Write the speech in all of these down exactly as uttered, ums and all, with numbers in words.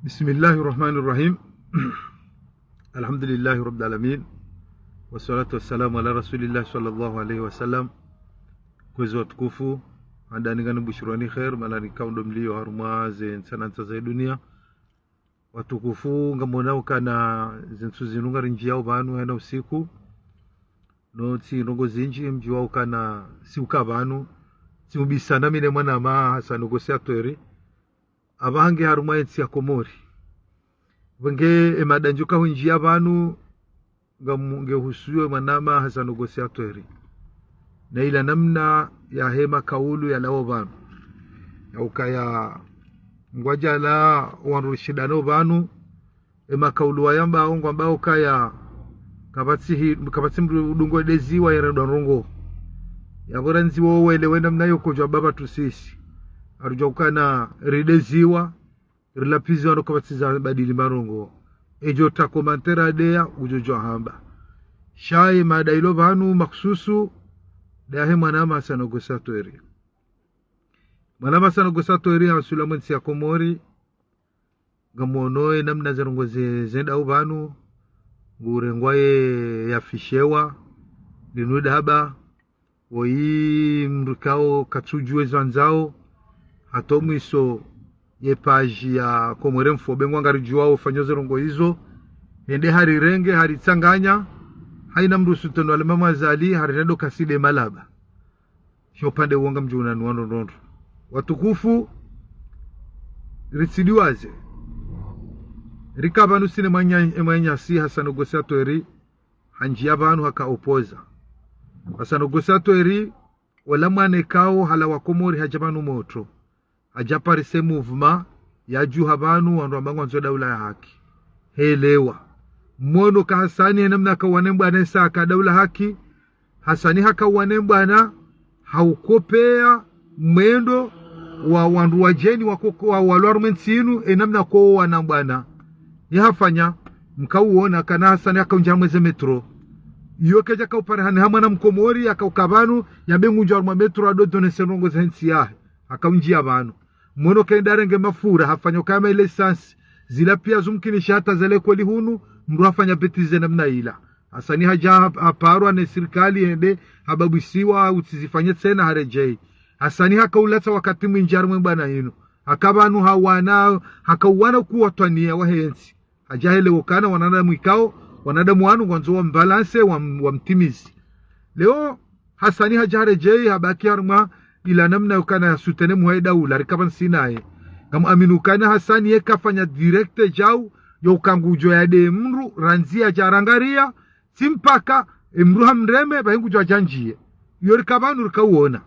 بسم الله الرحمن الرحيم. الحمد لله رب العالمين. والصلاة والسلام على رسول الله صلى الله عليه وسلم. Kwezi watukufu, handani ngani bushirwani kher, mana nikao ndo mlio harumwa ze ntsanantsa za dunia. Watukufu, ngamwonao ukana zentsu zinu ngarinjiao pvanu hena usiku. No tsi ndrongoo zinji mdjuwa ukana si uka pvanu, tsi ubisana mi ne mwanama Hassan Gossi Atweri. Apvaha nge harumwa yentsi ya Komori. Pvenge emada ndjo kahunjiya pvanu, nga mu-, nge husuyo mwanama Hassan Gossi Atweri. Na ila namna yahe makaulu yalawo pvanu. Ya ukaya ngwadjala wandru shindano pvanu, emakaulu wayambao ngwambao ukaya kapvatsi hi-, kapvatsi mdru udungo deziwa yerendwa ndrongoo. Yapvo randzi wo welewe namna yo kodjwa baba tu sisi. Harudja ukana rideziwa, rilapviziwa no kapvatsi za badili marongoo. Edjo ta commentaire adeya, udjo djo hamba. Sha ye mada ilo pvanu makhususu, dahe mwanama Hassan Gossi Atweri. Mwanama Hassan Gossi Atweri, hasula mwe ntsi ya Komori, ngamwono ye namna ze ndrongoo ze-, zendao pvanu, ngurengwa ye yafishewa, linu daba, woyi mdru kao katsudjuwa ezo andzao, hata mwiso ye page ya Comores Info, be ngwa ngaridjuwao ufanyo ze ndrongoo izo, hende harirenge, haritsanganya, haina mdru sultani wa lema mazali, harinendo kaside malaba. Sho pvande wo ngamdjo unanu wano ndrongoo. Watukufu, ritsidiwaze. Rika pvanu si ne mwanya-, emwanyasi Hassan Gossi Atweri, hanjiya pvanu haka opposant. Hassan Gossi Atweri, ola mwana ikao halawa Komori hadja pvanu motro. Hadja parise mouvement, yadjuha pvanu, wandru wamba ngwandzo daula ya haki. Helewa. Mwono ka Hasani he namna kauwane mbwana esa ka daula haki. Hasani hakauwane mbwana, haukopeya mwendo wa wandru wadjeni wako-, wa, walwa harumwe ntsi inu, e namna ko wana mbwana. Ye hafanya, mkauona kana Hasani hakaunja mweze metro. Iyo kedja kauparihane ha mwana mkomori, yakauka pvanu, yambe ngunjo harumwa metro, adodonese ndrongoo za ntsi yahe. Hakaunjiya pvanu. Mwono kaenda renge mafura, hafanya ukaya ma essence. Zila piya zumkinisha hata zele kweli hunu, mdru hafanya bêtise namna ila. Hasani hadja hap-, haparwa ne sirikali hende, hababwisiwa, utsizifanye tsena haredjeyi. Hasani hakaulatsa wakati mwinji harumwe mbwana inu. Haka pvanu hawana, hakauwana kuwatwaniya wahe ntsi. Hadja helewa ukana wanadamu ikao, wanadamu wanu ngwandzo wambalanse, wam-, wamtimizi. Leo, Hasani hadja haredjeyi, habaki harumwa ila namna ukana ya soutenir muhaye daula, rika pvanu si naye. Ngamu amini ukana Hasani ye kafanya direct djau, yo uka ngudjo yade mdru, randzi yadja rangariya, tsi mpaka, e mdru hamreme, bahi ngudjo yadja ndjiye. Iyo rika pvanu rikauona.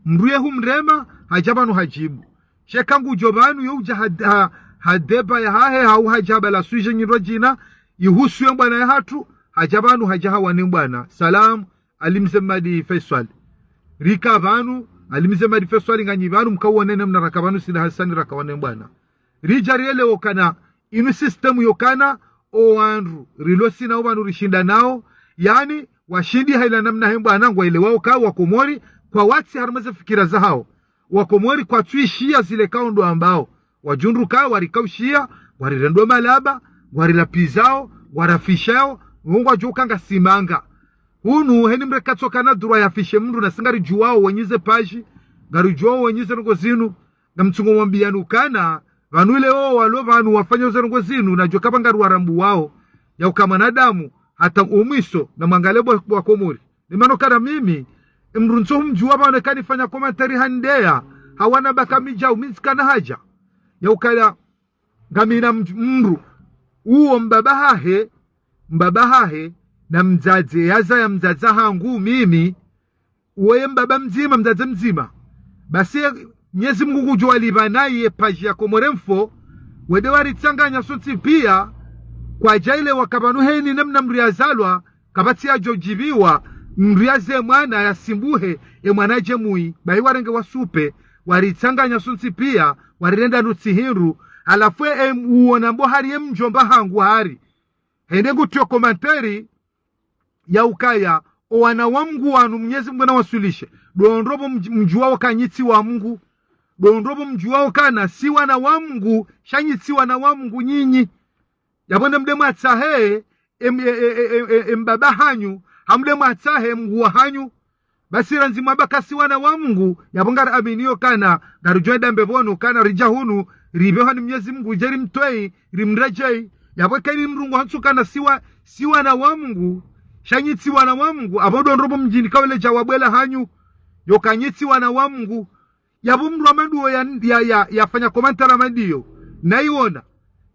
Mdru ye humrema, hadja pvanu hadjibu. Sheka ngudjo pvanu yo udja ha-, ha-, ha débat yahahe, hau hadja habala sujet nyindro djina, ihusu ye mbwana yahatru, hadja pvanu hadja hawane mbwana. Salam, Ali Mze Mmadi Faisal. Rika pvanu, Ali Mze Mmadi Faisal nganyi pvanu, mkauone namna raka pvanu si na Hasani rakawane mbwana. Ridja rielewe ukana, inu système yokana, o wandru, rilo si nao pvanu rishinda nao, yaani, washindi ha ila namna he mbwana ngwaelewao ka wakomori, kwawatsi harumwa ze fikira zahao. Wakomori kwatsuishiya zile kaondo ambao. Wadjundru ka warikaushiya, warirendo malaba, warilapvizao, warafishao, ngwadjo uka ngasimanga. Hunu, heni mdru katsokana droit yafishe mdru na si ngaridjuwao wenyi ze page, ngaridjuwao wenyi ze ndrongoo zinu, ngamtsungo mwambiyani ukana, pvanu ile wo walo pvanu wafanya ze ndrongoo zinu, nadjo ka pvanga ruwarambu wao, ya uka mwanadamu, hata umwiso, na mwangale bwa, bwa Komori. Ni mana ukana mimi, mdru ntso humdjuwa pvanu eka nifanya commentaire handeya, hawana baka midjau, mi ntsikana haja. Ya ukaya, ngamina mdj-, mdru, uwo mbaba hahe, mbaba hahe, na mdzadze, yaza ya mdzadze hangu mimi, uwo ye mbaba mdzima, mdzadze mdzima. Basi Mnyezi Mungu ngudjo walipva naye ye page ya Comores Info, wende waritsanganya sontsi piya, kwadjaile waka pvanu heni namna mdru yazalwa, kapvatsi yadjo djibiwa, mdru yaze mwana yasimbuhe, e mwana dje mwi, bahi warenge wasupe, waritsanganya sontsi piya, warirenda nutsi hindru, halafu e, e uona mbo hari ye mdjomba hangu hari. Hende ngutiyo commentaire, ya ukaya, o wana wa Mungu wanu Mnyezi Mungu nawaswilishe. Ndo ndro pvo mdj-, mdjuwa waka nyi tsi wa Mungu. Ndo ndopvo mdjuwao ukana si wana wa Mungu, sha nyi tsi wana wa Mungu nyinyi. Yapvo nde mde mwatsahe, em, e, e, e, e, e, mbaba hanyu, hamde mwatsahe Mungu wa hanyu. Basi randzi mwamba ka si wana wa Mungu, yapvo ngari aminiyo ukana, ngaridjo enda mbepvoni ukana ridja hunu, ripvehwa ni Mnyezi Mungu, dje rimtwei, rimredjei. Yapvo eka ini mdru ngu hantsu ukana si wa, si wana wa Mungu, sha nyi tsi wana wa Mungu, apvo ndo ndopvo mdjini kawele djawabu la hanyu, yoka nyi tsi wana wa Mungu. Yapvo mdru wa maduo ya, ya, ya, yafanya komantera madio, nayiona,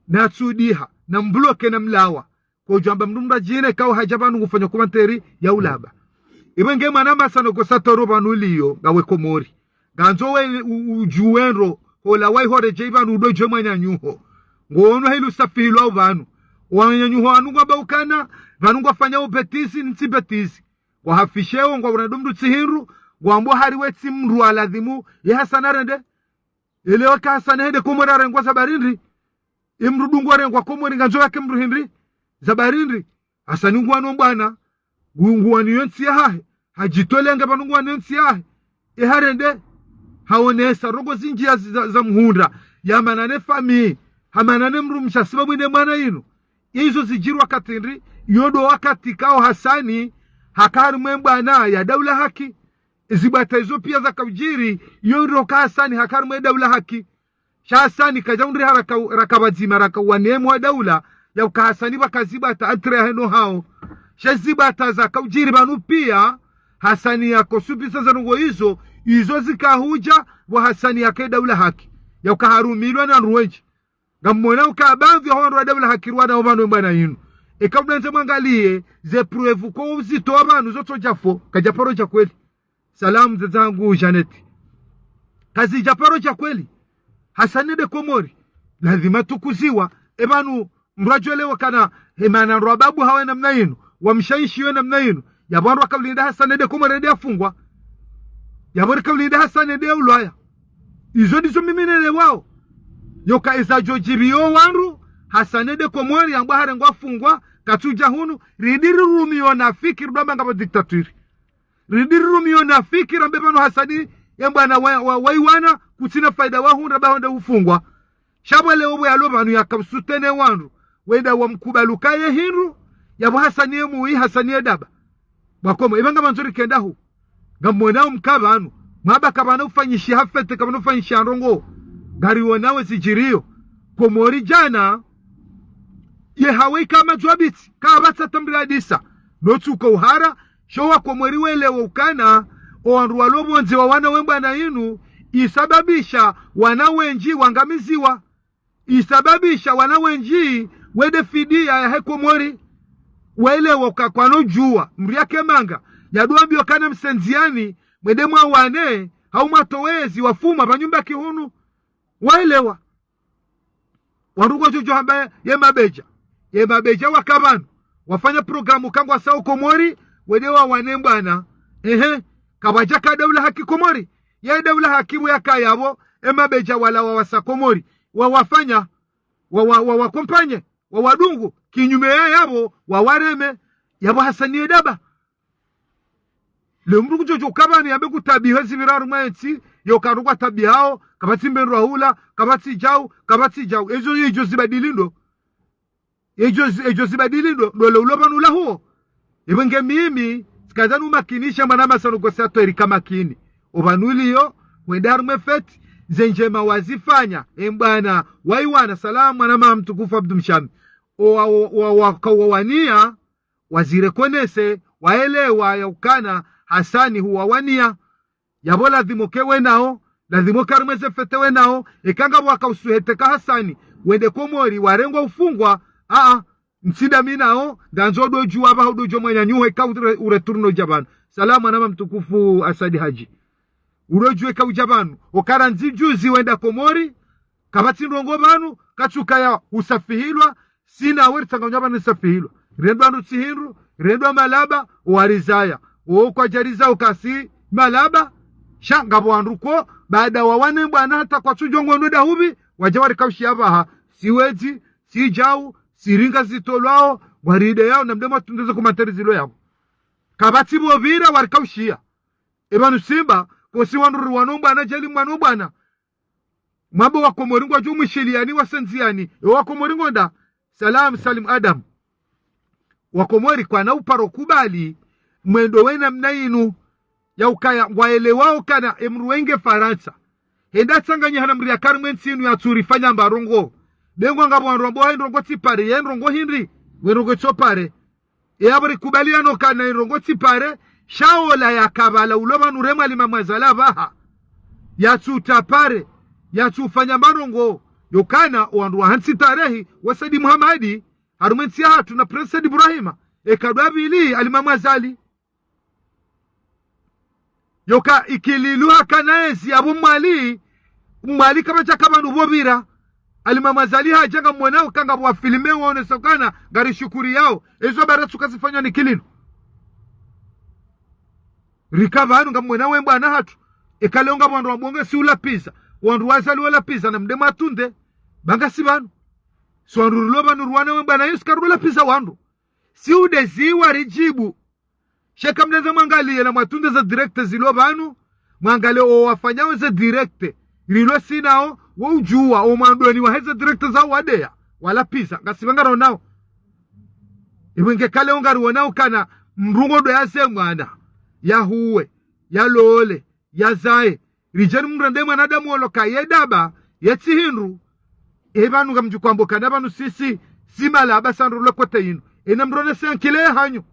natsudiha, na mbloke na mlawa. Kodjo amba mdru mdru adjine kawo hadja pvanu ngufanya komanteri ya ulaba. Iwe nge mwana masano ko satoro pvanu liyo, ngawe Komori. Ngandzo we u-, udjuwe ndro, hola wayi horedjei pvanu udo djuwe mwananyuho. Ngono heli usafihilwa pvanu. Wananyuho wanu ngwamba ukana, pvanu ngwafanya ubetizi, ntsi betizi. Ngwahafishewo, ngwaona ndo mdru tsi hindru, ngwambo hari we tsi mdru wa ladhimu, ye Hasana rende. Elewa ka Hasani hende Komori harengwa za barindri. Ye mdru dungu harengwa Komori ngandzo yake mdru hindri. Za barindri. Hasani nguwano mbwana. Ngu-, nguwaniyo ntsi yahahe. Hadjitolea nge pvanu nguwaniyo ntsi yahahe. Ye harende. Haonesa ndrongoo zindji ya zi-, za, za mhundra. Yamanane famiyi. Hamanane mdrumshe sibabu inde mbwana yinu. Izo zidjiri wakati ndri. Iyo ndo wakati kao Hasani. Haka harimwe mbwana ya Daula Haki. Zibwata izo pia zakaudjiri, iyo ndo ka Hasani haka harimwe Daula Haki. Sha Hasani kadja undri haraka, raka pvadzima raka uwa nemu wa daula, yauka Hasani pvaka zibwata entre yahe no hawo. Sha zibwata zakaudjiri pvanu pia, Hasani yakosupvisa za ndrongoo izo, izo zikahudja, pvo Hasani yake Daula Haki. Yauka harumilwa na ndru wendji. Ngamwona uka baadhwi ya hwandru wa Daula Haki rwana opvanu mbwana yinu. Eka mdandze mwangaliye, ze preuve ko uzitowa pvanu zotsodja fo, kadja paro dja kweli. Salamu ze zangu Jeannette. Kazidja paro dja kweli. Hasani nde Komori. Lazima tukuziwa. Epvanu mdru adjo elewa ukana, hemana ndro wababu hawe namna yinu. Wamshayishi yo namna yinu. Yapvo wandru wakaulinda Hasani nde Komori nde afungwa. Yapvo rikaulinda Hasani nde ulwaya. Izo ndizo mimi nelewao. Yoka eza djo djiri yo wandru, Hasani nde Komori yambwa harengwa afungwa, katsudja hunu, ridi rirumiyo nafiki, rudwa manga pvo dictature. Ridi rirumiyo nafiki, rambe pvanu Hasani, ye mbwana wa, wa, wayiwana, kutsina faida wahundra pvahonde ufungwa. Sha pvo leo pvo yalo pvanu yakausutene wandru. Wenda wamkubali uka ye hindru, yapvo Hasani ye muwi, Hasani ye daba. Bwa Komori, epva ngamandzo rikenda hu. Ngamwonao mka pvanu. Mwamba kapvana ufanyishiha fête, kapvana ufanyishiha ndrongoo. Ngarionawo zidjiriyo. Komori djana. Ye hawe ika madjwabiti. Kapvatsi ata mdru adisa. Notsuka uhara, sho wa Komori welewe ukana, owandru walo pvondze wawana we mbwana yinu, isababisha wana wendji wangamiziwa. Isababisha wana wendji wende fidiya yahe Komori. Welewe uka kwano djuwa, mdru yake manga, yadwambiwa ukana msendziani, mwende mwawane, hau mwatowe ezi wafungwa pvanyumba kihunu. Welewa. Wandru ngwadjo djo hamba ye mabedja. Ye mabedja waka pvanu. Wafanya programu kangwasao Komori, wende wawane mbwana. Ehe, kapvadjaka Daula Haki Komori. Ye Daula Haki pvo yaka yapvo, ye mabedja wala wawasa Komori. Wawafanya, wa, wa, wa, wakompanye, wawadungu, kinyume ya yapvo, wawareme, yapvo Hasani ye daba. Le mdru kudjo djo uka pvanu yambe kutabiha zipvira harumwa entsi, yo karu kwatabihao, kapvatsi mbendrwa hula, kapvatsi djau, kapvatsi djau. Ezo, ezo zibadili ndo. Ezo zi-, ezo zibadili ndo, ndo le ulo pvanu la huo. Epvo nge mimi, tsikadza numakinisha mwana masano ko satweri kamakini. Opvanu liyo, wende harumwe fête, ze ndjema wazifanya, e mbwana, wayiwana, salamu, mwana mama mtukufu Abdu Mshami. Owa, owa, owa, kawawania, wazirekonese, waelewa ya ukana, Hasani huwawania. Yapvo ladhimu ke wenao, ladhimu ke harumwe ze fête wenao, eka ngapvo wakausuheteka Hasani, wende Komori, warengwa ufungwa, aa, ntsi nda mi nao, ngandzo udo djuwa pvaha udo djuwa mwananyuho eka ure-, ureturno dja pvanu. Salamu mwana mama mtukufu Asadi Haji. Udo djuwa eka udja pvanu, okara ndzi djuzi wenda Komori, kapvatsi ndrongoo pvanu, katsukaya usafihilwa, sina weri tsanganywa pvanu usafihilwa. Rendwa ndru tsi hindru, rendwa malaba, warizaya. Wo kwadjariza ukasi malaba, sha ngapvo wandru ko, baada wawane mbwana hata kwatsudjo ngwendo da hupvi, wadja warikaushiya pvaha, si wedzi, si djau, si ringa zitolwao, ngwarideyao, na mde mwatunde ze komantere zilo yapvo. Kapvatsi pvo pvira warikaushiya. Epvanu simba, kosi wandru riwano mbwana, djeli mwano mbwana. Mwambe wakomori ngwadjo mwishiliyani, wasandziyani. Ewa wakomori ngonda. Salam, Salim Adam. Wakomori kwana uparo kubali mwendo wena mna inu. Ya ukaya ngwaelewao kana emdru wenge Farantsa hende atsanganyiha na mdru yaka harimwa entsi inu yatsurifanya mba ndrongoo. Be ngwangapvo wandru wambao hayi ndrongoo tsi pare, ye ndrongoo hindri, we ndrongoo tso pare. Eyapvo rikubaliane ukana indrongoo tsi pare, sha ola yakapvala ulo pvanu re Mwalimu Azali apvaha, yatsuta pare, yatsufanya mba ndrongoo. Yokana owandru wahantsi tarehi wa Said Muhammad harumwa entsi yahatru na Prince Said Ibrahima, eka ndo wa pvili Ali Mwalimu Azali. Yoka ikililu hakana ezi yapvo Mwali, Mwali kapvadjaka pvanu pvo pvira. Ali Mwalimu Azali hadja ngamwonao ukaya ngapvo wafilme waonesa ukana ngarishukuriyao. Ezo bara tsuka zifanywa ni ikililu. Rika pvanu ngamwonao we mbwana hatru. Eka leo ngapvo wandru wambao ngasi ulapviza, wandru wazali walapviza na mde mwatunde. Ba ngasi pvanu. Si wandru rilo pvanu ruwana we mbwana Yesu karu lapviza wandru. Si ude ziwa ridjibu. Sheka mneze mwangaliye na mwatunde ze direct zilo pvanu, mwangaliye owafanyao ze direct, rilo sinao, wo udjuwa, omwandoni wahe ze direct zao wadeya, walapviza, ngasi pvangaro nao. Iwe nge kale ongari wonao ukana mdru ngo ndo yaze mwana, yahuwe, yalole, yazaye, ridjeni mdru ende mwanadamu olo kaye daba, ye tsi hindru. E pvanu ngamdjukwambo ukana pvanu sisi, si malaba sa ndru le kote inu. Ena mronese ye nkile yahanyu.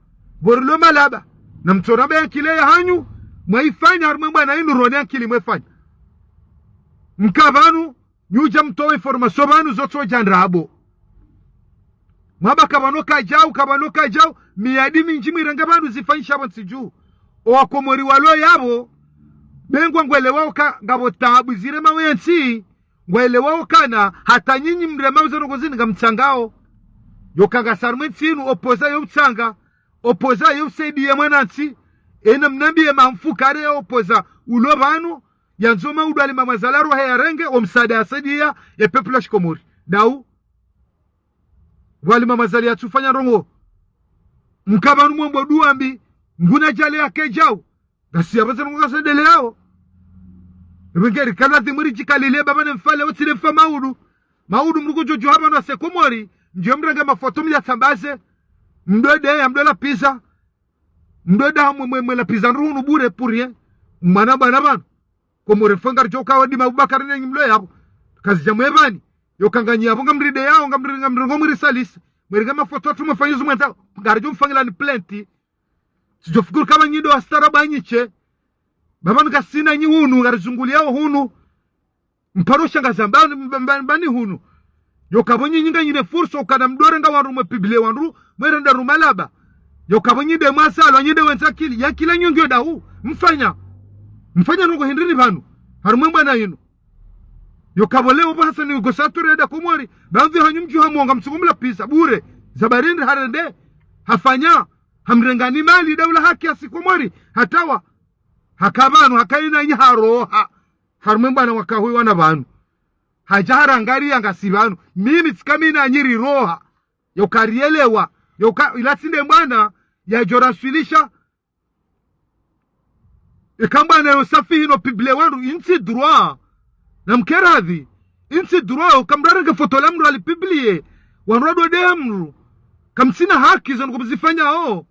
Pvo rilo malaba. Na mtsoramba ye nkile yahanyu, mwaifanya harumwa mbwana inu rone ye nkili mwefanya. Mka pvanu, nyudja mtowe information pvanu zotsodja ndrabo. Mwamba kapvano kadjau, kapvano kadjau, miyadi mindji mwirenge pvanu zifanyisha pvo ntsi dju. Owakomori walo yapvo, be ngwangwelewao uka ngapvo taabu ziremao yentsi, ngwelewao ukana hata nyinyi mremao zendrongoo zinu ngamtsangao. Yoka ngasi harumwa entsi inu, opposant yo utsanga, opposant yo usaidiya mwanantsi, ena mnambiye mamfukare ya opposant ulo pvanu, yandzo maudu Ali Mwalimu Azali arohe yarenge, omsaada yasaidiya, ye peuple ya shikomori. Dau. Pvo Ali Mwalimu Azali yatsufanya ndrongoo. Mka pvanu mwombo dua mbi, nguna djale yake djau. Ngasi yapvo zendrongoo ngasendeleyao. Iwe ngeri kala dhimuri djikalile pvapvo ne mfale otsile mfa maudu. Maudu mdru kudjodjo hapvanu ase Komori, ndjiyo mrenge mafoto mdja tsambaze. Mdo deya, mdo lapviza. Mdo daha mwe, mwe, mwe lapviza ndru hunu bure pour rien. Mwana bwana pvanu. Komori mfo ngaridjo uka wadi Abubakari ne nyi mlo yapvo. Kazidja mwe pvani. Yoka nganyi yapvo ngamrideyao, ngamri, ngamri ngomwiri salisi. Mwirenge mafoto yatru mwefanyizo mwendza. Ngaridjo mfanyilani plainte. Tsidjo fikiri ukaya nyi ndo wastaarabu nyi she. Pvapvanu ngasina nyi hunu, ngarizunguliyao hunu. Mparo shangaza mbani, mbani, mbani hunu. Yoka pvo nyinyi nganyina fursa ukana mdo renga wandru mwe publier wandru, mwerenda rumalaba. Yoka pvo nyi nde mwasalo, nyi nde wendza akili, ye akili yanyu ngiyo dau, mfanya. Mfanya ndrongoo hindri ni pvanu. Harumwa mbwana inu. Yoka pvo leo pvo Hassan Hugo Sature yenda Komori, pvamvi hanyu mdjuha mwonga mtsungu mlapviza, bure. Za bari ndri harende, hafanya, hamrengani mali, daula haki yasi Komori, hatawa. Haka pvanu, haka ina nyi haroha. Harumwa mbwana wakahuyi wana pvanu. Hadja harangariya ngasi pvanu. Mimi tsika mi na nyi riroha. Yoka rielewa. Yoka ila tsi nde mbwana yadjo raswilisha. Eka mbwana yo safihi no publier wandru, intsi droit. Na mkeradhi. Intsi droit, uka mdru arenge foto la mdru alipublier. Wandru wadode mdru. Kamtsina haki, zanu kumzifanyao.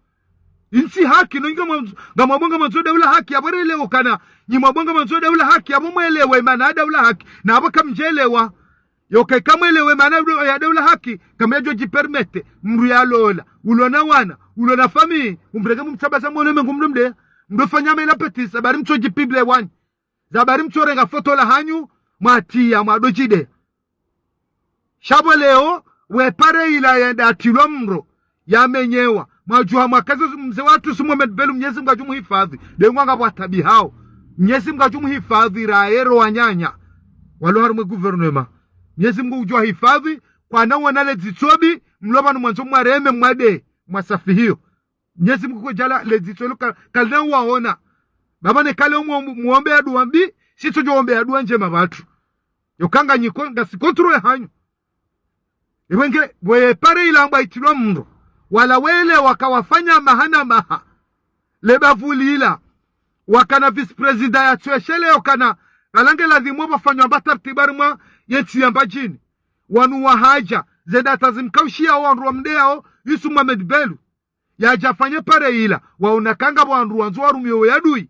Intsi haki, no nyi ngamwa-, ngamwabonga mwandzo daula haki, yapvo relewo ukana, nyi mwabonga mwandzo daula haki, yapvo mwelewe, mana daula haki, na apvo kamdjelewa. Yoka ika mwelewe, mana daula, ya daula haki, kamyadjo djipermettre, mdru yalola, ulo na wana, ulo na famille, umrenge mumtsambaza mwone mengu mdru mde, mdru fanya mela petisa, bari mtso djipublier wanyi. Za bari mtsorenga foto la hanyu, mwatiya, mwado djide. Sha pvo leo, we pare ila yenda atilwa mro, yamenyewa. Mwadjuha mwakaze mze watru Said Mohamed Belou, Mnyezi Mngu adjumuhifadhi. Dengwa ngapvo atabihao. Mnyezi Mngu adjumuhifadhi, raye ro wananya. Walo harumwa gouvernement. Mnyezi Mngu udjuwa hifadhi, kwana wana le dzitso mbi, mlo pvanu mwandzo mwareme mwade, mwasafihiyo. Mnyezi Mngu kwedjala le dzitso lo ka-, kalina uwaona. Baba ne kale umwo-, muombe ya dua mbi, sitso djo ombe ya dua ndjema pvatru. Yoka nganyi ko-, ngasi contrôle hanyu. Iwe nge, we pare ilambwa itilwa mro. Wala wele waka wafanya maha na maha. Le bavu lila. Wakana vice-président yatsueshele yokana Pvala nge ladhimu pvafanywa mba tartibu harimwa yentsi ya Mbadjini. Wanu wahadja, ze data zimkaushiya wandru wamdeyao, Yusuf Mohamed Belou. Yadja afanye pare ila, waona kanga wandru wandzo warumiwe ya dui.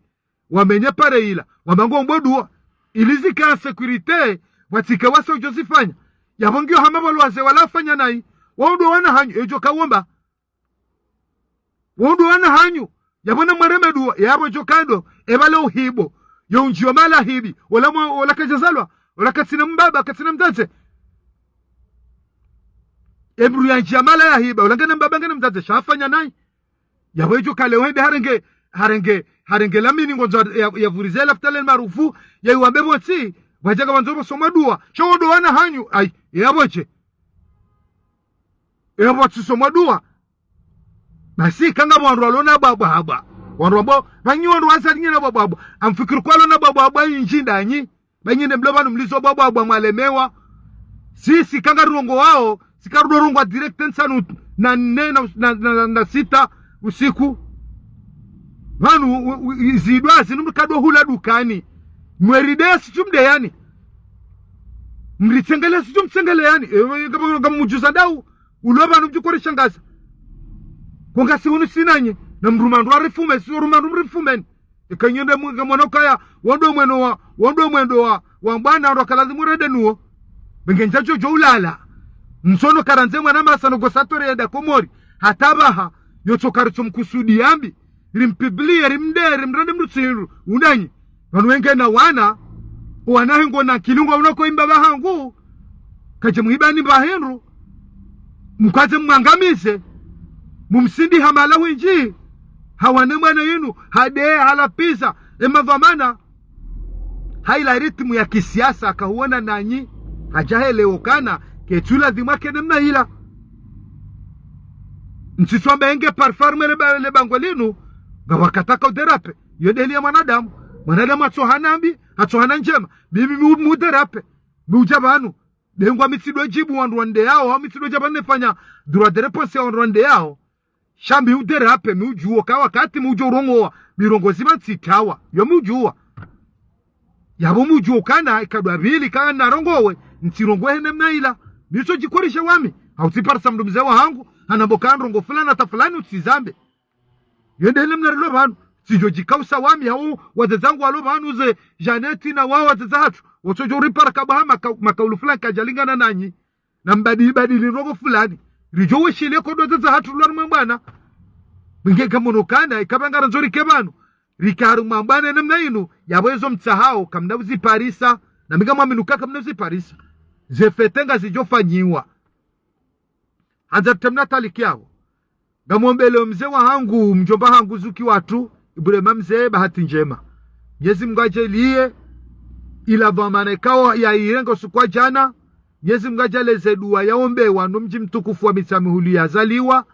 Wamenye pare ila, wamba ngombo dua. Ili zike en sécurité, pvatsike wasa udjo zifanya. Yapvo ngiyo hama pvalo wazee wala wafanya nayi. Wao ndo wana hanyu, edjo kawomba. Wao ndo wana hanyu. Yapvo na mwareme dua, yapvo djo kado, epvale uhibo. Yo undjiyo mahala hibi, ola mwa-, ola kadjazalwa, ola katsina mbaba, katsina mdzadze. Emdru yandjiya mahala yahiba, ola ngena mbaba ngena mdzadze, sha hafanya nayi. Yapvo edjo kale wende harenge, harenge, harenge lamini ngwandzo ya, ya vurizela pvutale maarufu, ya iwambe pvontsi, pvwadjaka wandzo pvosomwa dua, sha wao ndo wana hanyu, ayi, yapvo dje. Yapvo watsisomwa dua. Basi, kanga wandru walona bwabwabwa. Wandru wambo, pvanyi wandru wazalinyina bwabwabwa. Amfikiri kwa walona bwabwabwa indji ndanyi. Pvanyi ne mlo pvanu mlizo bwabwabwa mwalemewa. Sisi kanga rilongowao, sika rudo rongowa direct ntsanu na nne na, na, na, na, na sita usiku. Pvanu, u, u, i-, zidwa zinu mkado hula dukani. Mweride sitsumdeyani. Mritsengele sitsumtsengeleyani. E, kama, kama mdjuza ndau. Ulo pvanu mdjukore shangaza. Konga si unu sinanye. Na mrumandru arifume, si rumandru mrifumeni. Eka nyende mu-, nge mwana ukaya, wandru mwendo wa, wandru mwendo wa, wa mbwana ndo kalazi murende nuwo. Benge ndjadjo djo ulala. Msono karandze mwana masa no gosatore yenda Komori. Hata pvaha, yotso karitso mkusudi yambi. Rimpibliye, rimdere, rimrende mrutsindu. Undanyi. Pvanu wenge na wana, wana hengo na kilungo unako imba pvahangu. Kadje muhibani mba hindru. Mkadze mwangamize. Mumsindi hamala windji. Hawane mwana yinu. Hade, halapviza. Ema pvamana. Haila ritmu ya kisiasa. Kahuona nanyi. Hadja hele okana. Ketsu ladhimu ake namna ila. Ntsiswamba enge parfarme le ba-, le bango linu. Ngapvo wakati ka uderape. Yo ndeheli ya mwanadamu. Mwanadamu hatsoha na mbi, hatsoha na ndjema. Bibi mu-, muderape. Miudja pvanu. Bengwa mitsido djibu wandru wandeyao, hau mitsido dja pvanu nefanya droit de réponse ya wandru wandeyao. Sha miuderape, miudjuo ka wakati miudjo urongowa, mirongozi pva ntsitawa. Yo miudjuwa. Yapvo miudjuo kana, ikadwa pvili, kana narongowe, ntsirongowe hene mna ila. Mitso djikorishe wami, hau tsiparisa mdru mze wahangu, hanambo ka ndrongo fulani, hata fulani utsizambe. Yo ndeheli mna rilo pvanu. Tsidjo djikausa wami hau wadzadze wangu walo pvanu ze Janeti na wao wadzadze hatru. Wotsodjo uripara kabla ha maka-, makaulu fulani kadjalingana nanyi. Na mbadili, badili robo fulani. Ridjo weshile kodo wadzadze hatru lwa rumwe mbwana. Mnge kamono kana, ikapvanga randzo rike pvanu. Rike harumwa mbwana namna inu, yapvo ezo mtsahao, kamna uziparisa. Na mi ngamwaminu ka kamna uziparisa. Ze fête ngazidjo fanyiwa. Handza tutemna taliki yapvo. Ngamombeleo mze wahangu, mdjomba hangu zuki watru, Ibrahima mze, bahati ndjema. Mnyezi Mngu adjaliye, ila dhwamana ikao ya irenga usiku wa djana, Mnyezi Mngu adjaliye ze dua yaombewa no mdji mtukufu wa Mitsamihuli yazaliwa,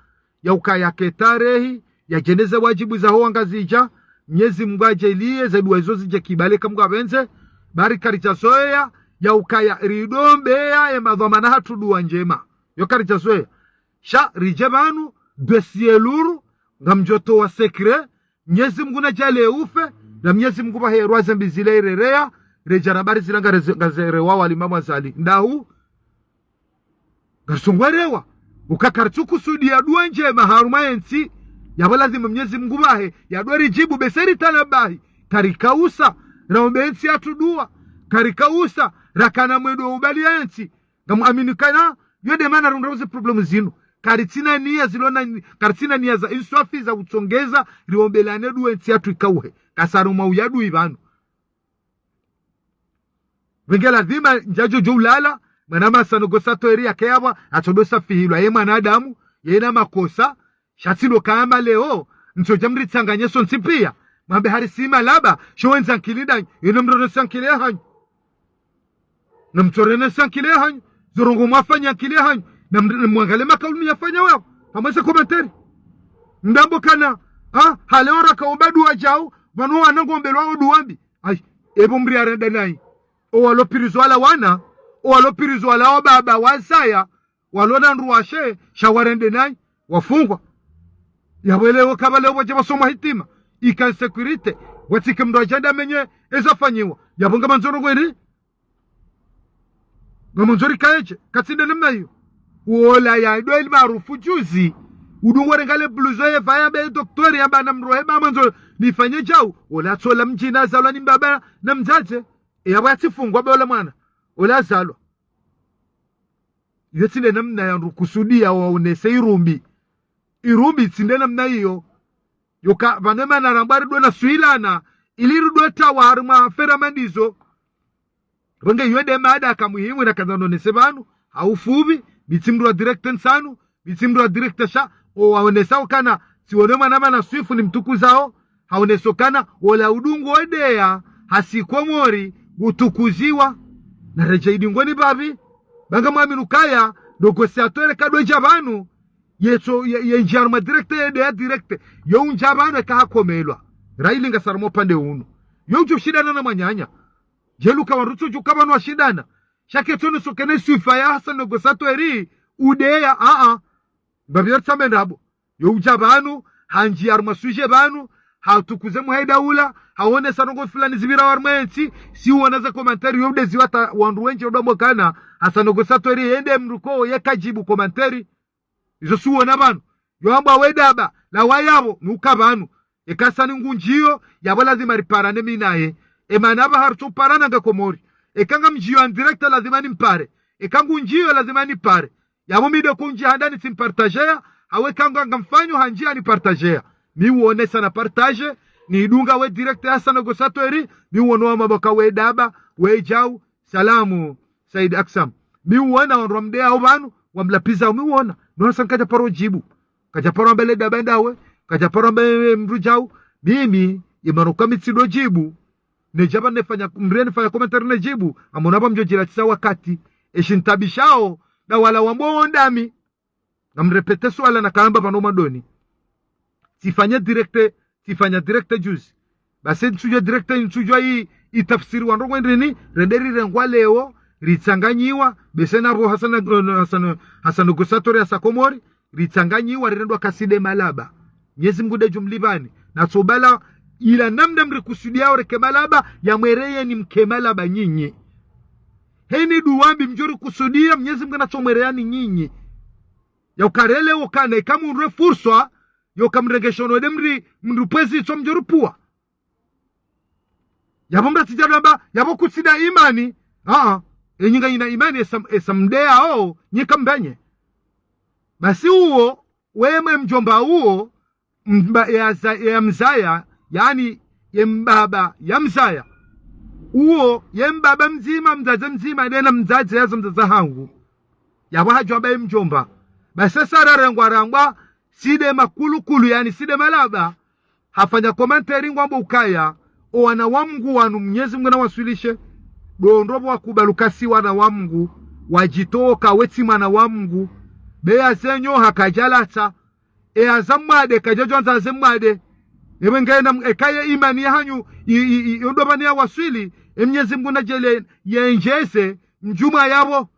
ya ukaya ke tarehi, ya djeneze wadjibu za ho wangazidja, Mnyezi Mngu adjaliye, ze dua izo zidje kibale ka Mngu apvendze, bari karidja zoweya, ya ukaya ridombeya, ye madhwamana hatru dua ndjema. Yo karidja zoweya. Sha ridje pvanu, dossier lourd, ngamdjo towa secret, Mnyezi Mngu nadjaliye ufe, na Mnyezi Mngu pvahe rwaze mbi zile irereya, redja na bari zila ngareze-, ngazerewa wali mama zali. Ndahu, ngarisongwerewa, uka karitsu kusudiya dua ndjema harumwa entsi, yapvo ladhimu Mnyezi Mngu pvahe, ya dua ridjibu bese ritanabahi, karikausa, raombe entsi yatru dua, karikausa, rakana mwendo wa ubaliya entsi, ngamwamini kana, yo nde mana rundra uze problème zinu. Karitsina niya zilo na, karitsina niya za inswafi za utsongeza, riombelane dua entsi yatru ikauhe. Kasaruma uyadui pvanu. Pvenge ladhima ndjadjo djo ulala, mwana masa no gosa toeri yake yapvo, atsodo safihilwa ye mwanadamu, ye na makosa, sha tsi ndo kama leo, ntsodja mritsanganye sontsi piya. Mwambe hari sima laba, sho wendza nkili ndanyi, ino mrono sa nkili ya hanyu. Na mtsorene sa nkili ya hanyu, zo ndrongo mwafanya nkili ya hanyu, na md-, na mwangale makaulu miyafanya wao, hamwese commentaire. Mdambo kana, ha, hale ora kaomba dua djao, pvanu wana ngombelwao dua mbi. Ayi, epvo mri arenda nayi. O walo prison wala wana, o walo prison wala o baba wazaya, walo na ndruwashe, sha warende nayi, wafungwa. Yapvo leo kapvale wadje wasomwa hitima. ika insécurité, watsike mndru adje ande amenye ezafanyiwa. Yapvo ngamandzo rongo eri, ngamandzo rikaedje, katsi nde namna iyo. Ola ya ndo El Maarufu juzi, udungo renga le blouson ye pvaya be docteur yamba namrohe ba mandzo nifanye djau. Ola tsola mdjini azalwa ni mbaba na mdzadze. Yapvo yatsifungwa be ola mwana, ola azalwa. Iyo tsi nde namna ya ndo kusudia waonese irumbi. Irumbi tsi nde namna iyo. Yoka pvanu emana ramba ridjo na swilana, ili ridjo tawa harimwa fera mandizo. Pvenge iyo nde mada ka muhimu na kandza nonese pvanu, ha ufupvi, mi tsi mndru wa direct ntsanu, mi tsi mndru wa direct sha, owaonesa ukana, tsiwono mwana mana swifu nimtukuzao, haonesa ukana, ola udungo odeya, hasi Komori, utukuziwa. Na redje idingoni pvapvi, ba ngamwamini ukaya, ndo gosi atwele kadjo dja pvanu, yetso, ye, ye ndjia harumwa direct, ye ndeya direct, yo undja pvanu eka hakomelwa. Railinga saramo pvande unu. Yo udjo shindana na mwananya. Djeluka wandru tsu djuka pvanu washindana. Sha ketsono sokene swifa ya Hassan Ngosi Atweri, udeya, a-a. Mbapvi ya tsambe ndrabo. Yo udja pvanu, handjia harumwa sujet pvanu, hatukuze muhaida ula, haonesa ndrongo fulani zipvira harumwa entsi, si uona ze commentaire yo udeziwa ta wandru wendji odo mokana, Hassan Ngosi Atweri yende mndru ko ye kadjibu commentaire. Izo si uona pvanu. Yo amba we daba, lawa yapvo, nuka pvanu. Eka Hassan ngundjiyo, yapvo lazima riparane mi naye. Emana apvaha ritso parana nga Komori. Eka ngamdjiyo en direct lazima nimpare. Eka ngundjiyo lazima nipare. Yapvo mi nde kundji handani tsimpartageya, hawe kanga ngamfanyo handji hanipartageya. Mi uonesa na partage, nidunga we direct Hassan Ngosi Atweri, mi uono wa maboka we daba, we djau, salamu, Said Aksam. Mi uona wandru wamdeyao pvanu, wamlapvizao, mi uona. No Hassan kadja paro djibu. Kadja paro amba le daba ndawe, kadja paro amba ye mndru djau. Mimi, ye maro ka mi tsi ndo djibu. Nedja pvanu nefanya, mndru yenifanya commentaire nedjibu, amona pva mdjo djira tisa wakati. Eshintabishao, na wala wambo wondami. Ngamrepete suala nakamba pvanu madoni. Tsifanya direct, tsifanya direct juzi. Basi ntsudjua direct, ntsudjua i, itafsiri wa ndrongo ndrini, rende rirengwa leo, ritsanganyiwa, bese napvo Hassan, Hassan, Hassan Ngosi Atweri Hassan Komori, ritsanganyiwa, rirendwa kaside malaba. Mnyezi Mngu nde djumlipvani, na tsobala ila namna mrikusudiao reke malaba, ya mwereyeni mke malaba nyinyi. Heni duwambi mdjo rikusudia, Mnyezi Mngu na tsomwereyani nyinyi. Ya ukarele ukana, ika mundru e furswa, yo kamrengeshono nde mri, mndru pvwezi tso mdjo rupvua. Yapvo mratsi djadamba, yapvo kutsina imani, a-a, enyi nganyina imani esa, esa mdeyao, nyika mbenye. Basi uwo, wemwe mdjomba uwo, mba, ya za, ya mzaya, yaani, ye mbaba, ya mzaya. Uwo, ye mbaba mdzima, mdzadze mdzima, nde na mdzadze yazo mdzadze hangu. Yapvo hadjwamba ye mdjomba. Basi sara rengwa rangwa, side makulukulu, yaani side malaba. Hafanya commentaire ngwambo ukaya, o wana wa Mngu wanu Mnyezi Mngu na waswilishe. Ndo ndopvo wakubaluka si wana wa Mngu, wadjitoka wetsi mwana wa Mngu. Be ya zenyo hakadjalatsa. E aza mwade, kadjadjwandza aze mwade. Ewe ngena m-, eka ye imani ya hanyu, i, i, i, yo ndo pvani ya waswili, e Mnyezi Mngu na djele, yendjeze, mdjumwa yapvo.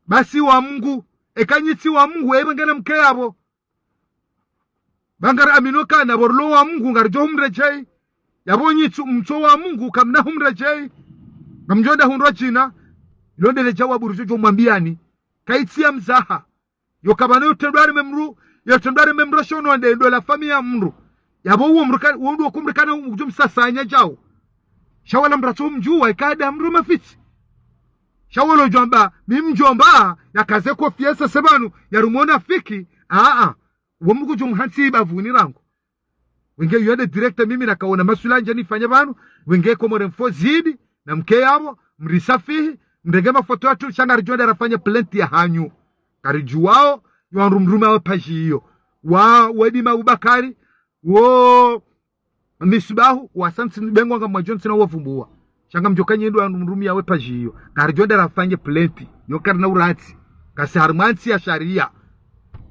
Basi wa Mngu, eka nyi tsi wa Mngu, ewe ngena mke yapvo. Ba ngari amino kana, pvo rilo wa Mngu, ngaridjo humredjei. Yapvo nyi tsu, mtso wa Mngu, kamna humredjei. Ngamdjo nda hundrwa djina. Ilo ndele djawabu ridjo djo mwambiani. Kaitsi ya mzaha. Yo kapvana yo trendwa ri memru, yo trendwa ri memru shono nde ndo la famiyi ya mndru. Yapvo uwo mndru ka, uwo ndo kumrikana udjo msasanya djau. Sha wala mratso mdjuwa, ika nda mndru mafitsi. Sha wala udjwamba, mi mdjomba, yakaze kofiya sase pvanu, yarumona fiki, a-a. Uwo mndru kudjo mhantsi bapvuni rangu. Wenge iyo nde direct mimi nakaona maswila ndje nifanye pvanu, wenge Comores Info zidi, na mke yapvo, mrisafihi, mrenge mafoto yatru, sha ngaridjo nda rafanye plainte ya hanyu. Karidjuwao, yo wandru mrume awe page iyo. Wa, Wedima Abubakari, wo, Misbahu, wasantsi bengwa ngamwadjo ntsina wavumbuwa. Sha ngamdjo kanyendo wandru mrume awe page iyo. Ngaridjo nda rafanye plainte, yo karina uratsi. Kasi harimwa ntsi ya sharia.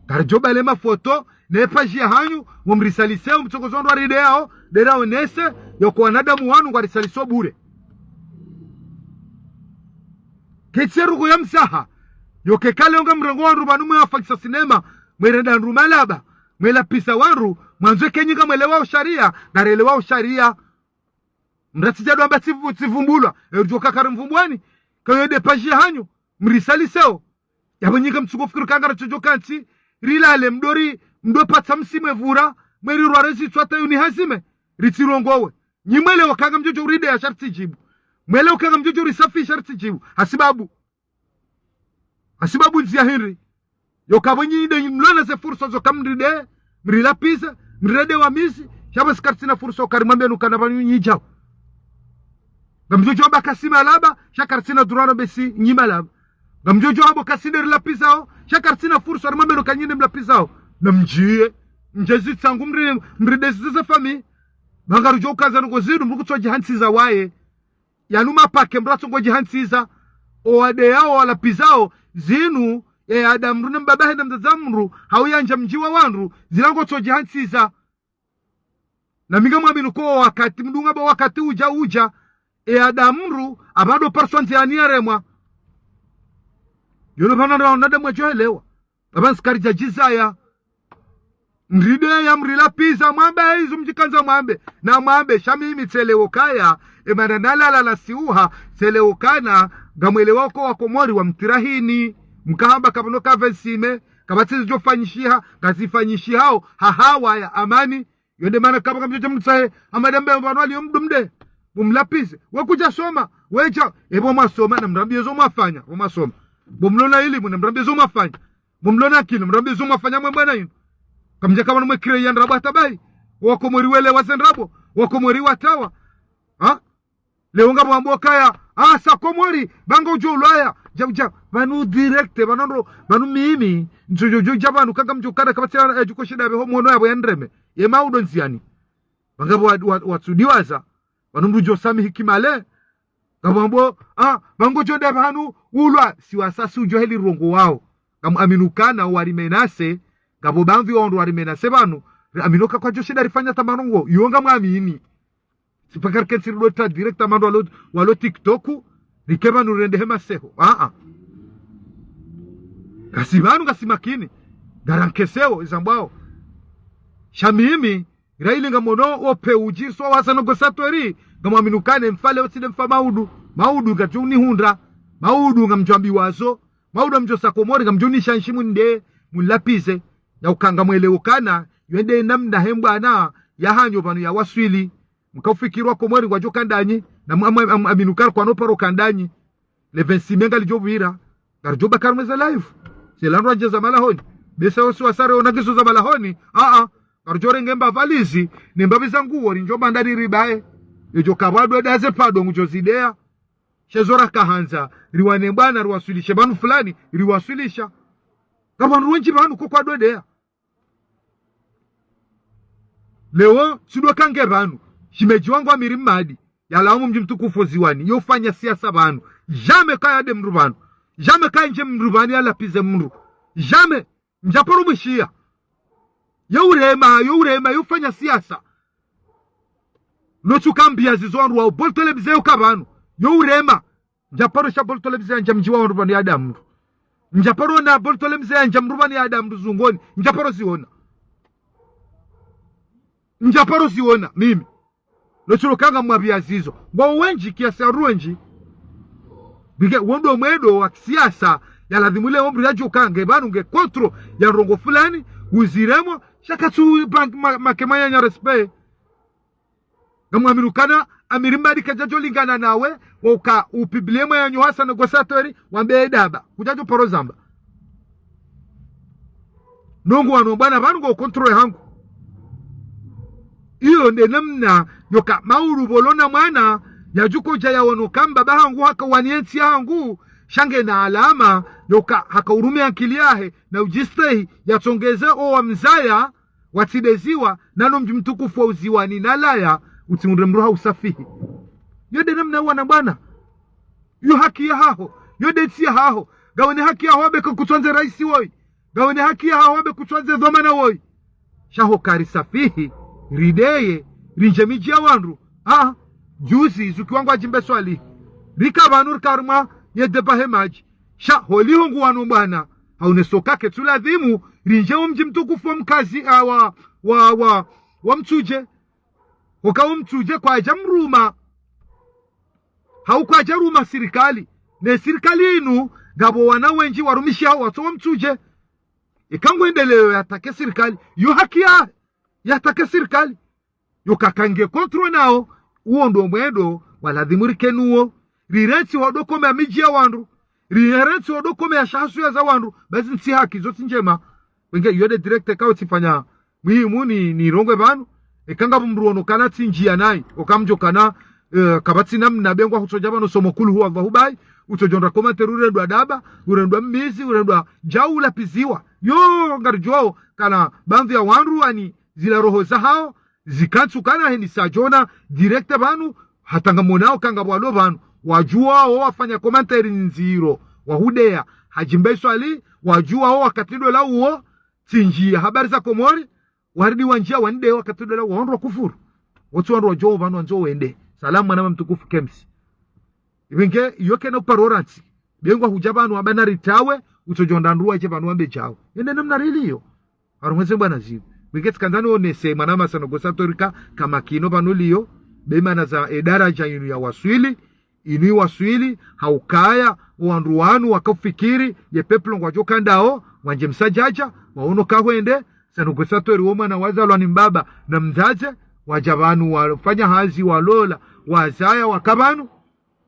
Ngaridjo bale mafoto, ne page ya hanyu, mumrisaliseo, mtsokozo ndo arideyao, nde raonese, yo kwa wanadamu wanu ngwarisaliso bure. Ketsi rugo ya mzaha, yo kekale onga mrengo wandru pvanu mwe wafanyisa sinema, mwerenda ndru malaba, Mwelapviza wandru, mwandzo eka nyi ngamwelewao sharia, ngarelewao sharia. Mratsi djadwamba tsivu-, tsivumbulwa, eridjo kakari mvumbuani, kayo de paji hanyu, mrisaliseo. Yapvo nyi ngamtsuko fikiri kangara tsodjo kantsi, rilale mdori, mdo patsa msimwe vura, mweri rware zitswa tayuni hazime, ritsirongowe. Nyi mwelewa kanga mdjodjo urideya sha ritsidjibu. Mwelewa kanga mdjodjo urisafi sha ritsidjibu. Hasibabu. Hasibabu ndziya hindri. Yoka pvo nyi de mlona ze fursa zo kamride, mrilapvize, mride wa mizi, sha pvo si karitsina fursa ukarimwambe nukana pvanu nyi djao. Ngamdjodjo amba kasi malaba, sha karitsina durano besi nyi malaba. Ngamdjodjo amba kasi de rilapvizao, sha karitsina fursa rimwambe nuka nyi de mlapvizao. Na mdjiye, mdjezi tsangu mri-, mride zize fami. Ba ngarudjo ukaza nuko zinu, mruku tsodji hantsiza waye. Yanu mapake mratso ngodji hantsiza. Owadeyao, walapvizao, zinu, e ada mndru ne mbaba he ne mdzadze mndru, hau yandja mdji wa wandru, zila ngotsodji hantsiza. Na mi ngamwaminu ko wakati, mdunga ba wakati udja, udja, e ada mndru, apvado parswa ndziani yaremwa. Yono pvana na wanadamu wadjo elewa. Apva nsi karidja djizaya. Mrideya mrilapviza, mwambe izo mdjikandza mwambe. Na mwambe, sha mimi tselewo kaya, emana nalala na siuha, tselewo kana, ngamwelewa ko wakomori wa mtirahini. Mkahamba kapvano kave nsime, kapvatsi zidjo fanyishiha, ngazifanyishihao, hahawa ya amani. Yo de mana kapva ngamdjodja mtsahe, amada mbe pvanu aliyo mdru mde. Mumlapvize, we kudja soma, we dja, epvo mwasoma, na mrambiye zo mwafanya, pvo mwasoma. Bo mlona ilimu, na mrambiye zo mwafanya. Bo mlona akili, mrambiye zo mwafanya mwe mbwana inu. Kamdjaka pvanu mwe kireya ndrabo hata bahi. Wakomori welewa ze ndrabo, wakomori watawa. Ha? Leo ngapvo wambo kaya, ah, sa Komori, ba ngodjo ulaya. Dja, dja, pvanu direct, pvanu ndo, pvanu mimi, ntsodjo djo dja pvanu, kanga mdjo kada, kapvatsi ya, eh, djuko shida pveho mwono yapvo ya ndreme. Ye maudo ndziani. Ba ngapvo wa, wa, watsudiwaza, pvanu mdru djo samihi kimale. Ngapvo wambo, ah, ba ngodjo de pvanu, ulwa, si wasasi udjo heli rongo wao. Ngamwaminu kana warimenase, ngapvo bamvi wao ndo warimenase pvanu, ri aminu ka kwadjo shida rifanya tamarongo, yo ngamwamini. Si paka rikentsi rido ta direct amando walo, walo TikTok, rike pvanu rende hema seho. Ah, ah. Ngasi pvanu ngasi makini. Ngarankeseo, izambwao. Sha mimi, ira ile ngamono, ope udji, so wasa no gosatweri, ngamwaminu kane, mfa leo tsi de mfa maudu. Maudu ngadjo unihundra. Maudu ngamdjo ambiwazo. Maudu ngamdjo sa Komori, ngamdjo unishanshi munde, mulapvize. Ya uka ngamwelewo kana, yo de namna he mbwana, ya hanyo pvanu ya waswili. Mkaufikiri wakomori ngwadjo kandanyi, na mu-, amu-, amu-, aminu kari kwano paro kandanyi. Le vingt-six mai ngalidjo pvira, ngaridjo baka harumwa ze live. Ze landro andje za malahoni. Besa wasi wasare ona ngizo za malahoni. Ah, ah. Ngaridjo renge mba valizi, ne mba pviza nguo, rindjo mba ndani ribaye. Yodjo kapvadwe daze pado ngudjo zideya. She zo rakahandza, riwane mbwana riwaswilishe pvanu fulani, riwaswilisha. Kapvanu wendji pvanu ko kwadwedeya. Leo, tsidwe kange pvanu. Shimedji wangu Amiri Mmadi. Yalawa mu mdji mtukufu Ndzuwani. Yo ufanya siasa pvanu. Jamais kaya de mndru pvanu. Jamais kaya ndje mndru pvanu yalapvize mndru. Jamais. Ndjaparo mwishiya. Yo urema, yo urema, yo ufanya siasa. No tsuka mbiya zizo wandru wao. Boltole mze yo ka pvanu. Yo urema. Ndjaparo sha boltole mze yandja mdji wa wandru pvanu ya da mndru. Ndjaparo na boltole mze yandja mndru pvanu ya da mndru zungoni. Ndjaparo ziona. Ndjaparo ziona, mimi. No tsulo kanga mwa mbiya zizo. Ngwao wendji kiasi ya wandru wendji. Bige, wo ndo mwendo wa kisiasa, ya lazimu le omri ya djo kange, pvanu nge kontro, ya ndrongo fulani, uziremo, sha katsu bank ma-, makema yanya respect. Ngamwaminu kana, Amiri Mmadi kadjadjo lingana nawe, wa uka upibilie mwa yanyu Hassan Gosatweri, wambe edaba. Kudjadjo paro zamba. Nongo wanu mbwana pvanu ngo contrôle hangu. Iyo nde namna yoka maudu pvolona mwana, yadjuko dja yawono ka mbaba hangu haka wani entsi ya hangu, sha nge na alama, yoka haka urume ankili yahe, na udjistehi, yatsongeze o wa mzaya, watsideziwa, nano mdji mtukufu wa Ndzuwani nalaya, utsi undre mndru ha usafihi. Yo nde namna wana mbwana. Yo haki ya haho, yo nde ntsi ya haho. Ngawene haki ya haho wambe kutswandze raisi woyi. Ngawene haki ya haho wambe kutswandze dhwamana woyi. Sha ho kari safihi, rideye, rindje midji ya wandru. Ah, juzi, zuki wangu adjimbe swali. Rika pvanu rika harumwa ye deba he madji. Sha holiho ngu wanu mbwana. Haoneso uka ketsu ladhimu rindje wo mdji mtukufu wa Mkazi, ah, wa, wa, wa, wa Mtsudje. Uka wo Mtsudje kwadja mruma. Hau kwadja ruma sirikali. Ne sirikali inu, ngapvo wana wendji warumishihao watso wa Mtsudje. Ika ngwendeleo yatake sirikali. Yo haki ya, yatake sirikali. Yo kakange kontro nao, uwo ndo mwendo waladhimu rike nuwo. Rirentsi ho dokome ya midji ya wandru. Rirentsi ho dokome ya shahasuya za wandru. Basi ntsi haki, zo tsi ndjema. Wenge, iyo nde direct ikao tsifanya muhimu ni, nirongwe pvanu. Eka ngapvo mdru ono kana tsi ndjiya nayi, oka mdjo kana, eh, kapvatsi namna, be ngwa hutsodja pvanu somo kulu huwa pvahu bayi, utsodjo ndra commentaire urendwa daba, urendwa mmizi, urendwa djau lapviziwa. Yo, ngaridjuwao, kana baadhwi ya wandru wani zila roho zahao, zikantsu kana heni sa djona, direct pvanu, hata ngamonao ka ngapvo walo pvanu, wadjuwao wafanya commentaire ndziro, wahudeya, hadjimba iswali, wadjuwao wakati ndola uwo, tsi ndjiya habari za Komori, waridi wandjiya wande wakati ndola uwo wandru wa kufuru. Wotsi wandru wadjuwao pvanu wandzo wende. Salamu mwanama mtukufu Kems. Iwenge, iyo kena uparo rantsi. Be ngwa hudja pvanu wamba naritawe, utsodjo ndra ndruwa dje pvanu wambe djao. Yende namna riliyo. Harumwa ze mbwana zinu. Wenge tsikandza nionese mwanama Hassan Gossatori ka, kamakini pvanu liyo, be mana za edaradja inu yawaswili, inu iwaswili, haukaya, owandru wanu wakafikiri, ye peuple ngwadjo ka ndao, wandje msadjadja, waono ka hwende, Hassan Gossatori wo mwana wazalwa ni mbaba na mdzadze, wadja pvanu wafanya hazi, walola, wazaya, waka pvanu,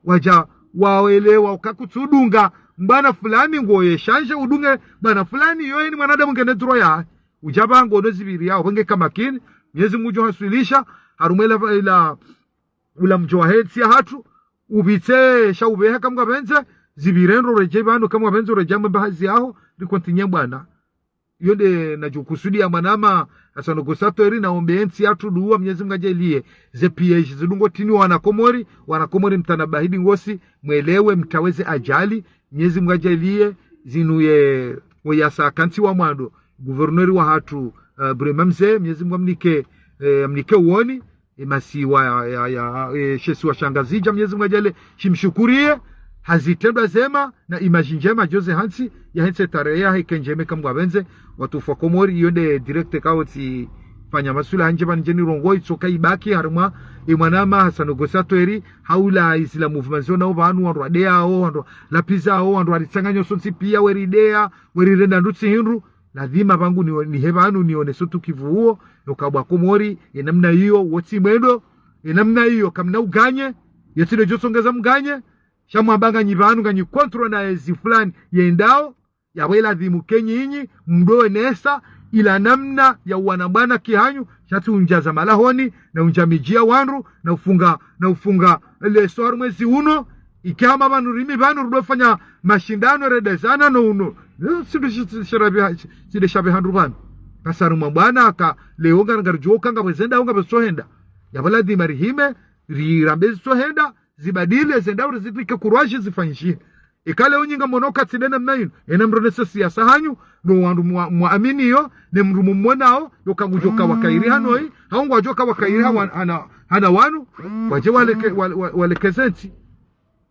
wadja waelewa uka kutsu udunga mbwana fulani ngo ye shandje udunge mbwana fulani, yo heni mwanadamu ngena droit ya. Udja pvangu ono zipviri yao, pvenge kamakini, Mnyezi Mungu udjo haswilisha, harumwa ila, ila, ula mdjo wahe ntsi yahatru, upvitse sha upveha ka Mngu apvendze, zipvire ndro uredjeyi pvanu ka Mngu apvendze uredjeyi mwe mbahazi yaho, rikontinye bwana. Iyo nde nadjo kusudiya mwanama Hassan Gossatori, naombe entsi yahatru duwa Mnyezi Mungu adjaliye. Ze piège zidungo tini wana Komori, wana Komori mtanabahi di ngosi, mwelewe mtaweze ajali, Mnyezi Mungu adjaliye, zinu ye, wo yasa kantsi wa mwando, gouverneur wahatru, eh, Brema Mze, Mnyezi Mungu amnike, eh, amnike uwoni, e masiwa ya, ya, ya, e, she isiwa sha Ngazidja, Mnyezi Mungu adjaliye, shimshukuriye, ha zitrendwa zema, na image ndjema, djoze hantsi, yahe ntsi tarehi yahe ike ndjema ka Mngu apvendze, watukufu wa Komori, iyo nde direct ikao tsifanya maswala handje pvanu ndje nirongowe, itsoka ibaki, harumwa, e mwanama, Hassan Gossatori, haula izila mouvement zionao pvanu, wandru wadeyao, wandru lapvizao, wandru waritsanganya sontsi piya, werideya, werirenda ndutsi hindru, lazima pvangu ni, nihe pvanu nionese utukivu uwo, yoka bwa Komori, ye namna iyo, wotsi mwendo, ye namna iyo, kamna uganye, yetsi ndo djo tsongeza mganye, sha mwamba nganyi pvanu, nganyi kontro na ezi fulani, yendao, yapvo ilazimu ke nyinyi, mdjo onesa, ila namna ya uwana mbwana kihanyu, sha tsi undja za malahoni, na undja midji ya wandru, na ufunga, na ufunga leso harumwa ezi uno, ike hama pvanu rimi pvanu rudo fanya mashindano redezana no uno. Leo tsi ndo shi-, shi-, shirabi ha-, shi-, tsi nde shabi handru pvanu. Kasaru mwa mbwana ka leo ngari ngaridjuwa uka ngapvo zendao ngapvo zitsohenda. Yapvo lazima rihime, rirambe zitsohenda, zibadili, zendao rizitike courage zifanyishihe. Ika leo nyi ngamono uka tsi nde namna inu, ena mronese siyasa hanyu, no wandru mwa, mwaaminiyo, ne mndru mumonao, yoka ngudjoka wa kheri hanoyi, hau ngwadjoka wa kheri ha wa-, hana, hana wanu, wadje waleke, wale-, wa-, walekeze ntsi.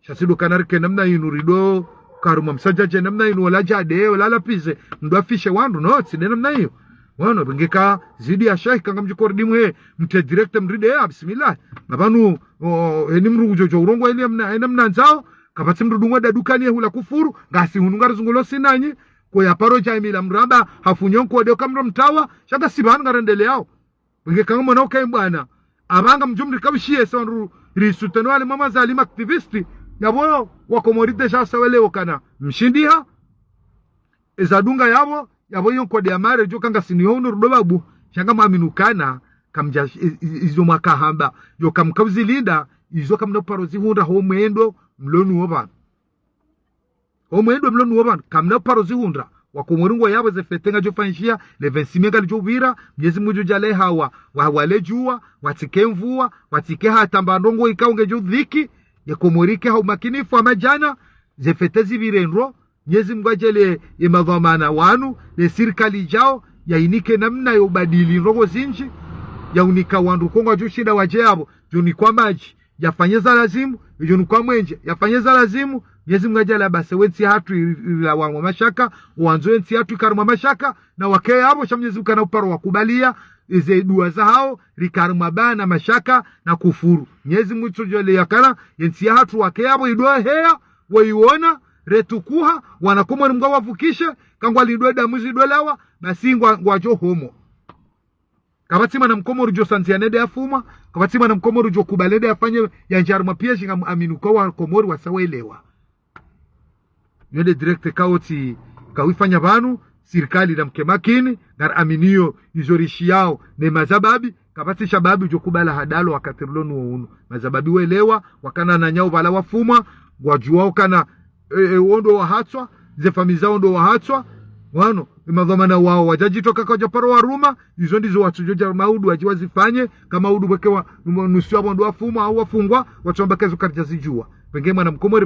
Sha tsi ndo kana rike namna inu rido, karuma msadjadje namna inu, wala djade, wala lapvize, mdru afishe wandru, no, tsi nde namna iyo. Wano, pvenge ka, zidi ya shahi, ka ngamdjo koridimu he, mtre direct mride, ah, bismillah. Na pvanu, o, heni mdru ngudjo djo urongowa ili ya mna, hena mna ndzao, kapvatsi mdru dungo da dukani ye hula kufuru, ngasi hunu ngarizungulo sinanyi, ko ya paro dja imila mramba, hafunyo nkode uka mdru mtawa, sha ngasi pvanu ngarendeleyao. Pvenge ka ngamwona uka imbwana. Apvanga mdjo mrikawishiye se wandru risoutenir wale mama Zalim activiste. Yapvo wa Komori déjà sawele okana mshindiha. Eza dunga yapvo, yapvo iyo nkode ya mare, djo ka ngasini ho unu rudo babu. Sha ngamwamini ukana, kamdja, i-, i-, izo mwakahamba. Yoka mkauzilinda, izo kamna uparo zihundra ho mwendo, mlo nuwo pvanu. Ho mwendo mlo nuwo pvanu, kamna uparo zihundra. Wa Komori ngo yapvo ze fête ngazidjo fanyishiha, le vingt-six mai ngalizidjo pvira, Mnyezi Mungu ngudjo djaaliya hawa, wa, wale djuwa, watsike mvua, watsike hata mba ndrongo ikao ngedjo dhiki, ye Komori ike ha umakinifu hama djana, ze fête zipvire ndro, Mnyezi Mungu adjaaliye ye madhwamana wanu, ne sirikali idjao, yainike namna yo ubadili ndrongo zindji, yaunika wandru ko ngwadjo shinda wadje yapvo, djo unikwa madji, yafanye za lazimu, idjo unikwa mwenje, yafanye za lazimu, Mnyezi Mungu adjaanlie basi ye ntsi yahatru i-, i-, ilawe harumwa mashaka, wandzo ye ntsi yahatru ikae harumwa mashaka, na wake yapvo sha Mnyezi Mungu kana uparo wakubalia, ize dua zahao, rikae harumwa baya na mashaka, na kufuru. Mnyezi Mungu tsodjaanlie yakana, ye ntsi yahatru wake yapvo idua heya, wayiona, retukuha, wana Komori Mungu awavukishe, kangwalindwa damu zidolawa, basi ngwa-, ngwadjo homo. Kapvatsi mwana Mkomori udjo sanzia nende yafumwa, kapvatsi mwana Mkomori udjo kubali nende yafanye yandjie harumwa piège, ngam amini uka wa Komori wasa waelewa. Yo nde direct kaotsi kawifanya pvanu, sirikali na mke makini, ngari amini yo izo rishiyao ne mazababi, kapvatsi shababi udjo kubala hadalo wakati rilo nuwo unu. Mazababi welewa, wakana wananyao pvala wafumwa, ngwadjuwao kana, e, e, wo ndo wahatswa, ze famiyi zao ndo wahatswa, wanu, emadhwamana wao, wadjadjitowa kwadjaparo waruma, izo ndizo watsudjo dja maudu wadji wazifanye, kama udu pvweke wa, nusu yapvo ndo wafumwa, au wafungwa, watsuamba kezo karidjazidjuwa. Pvenge mwana Mkomori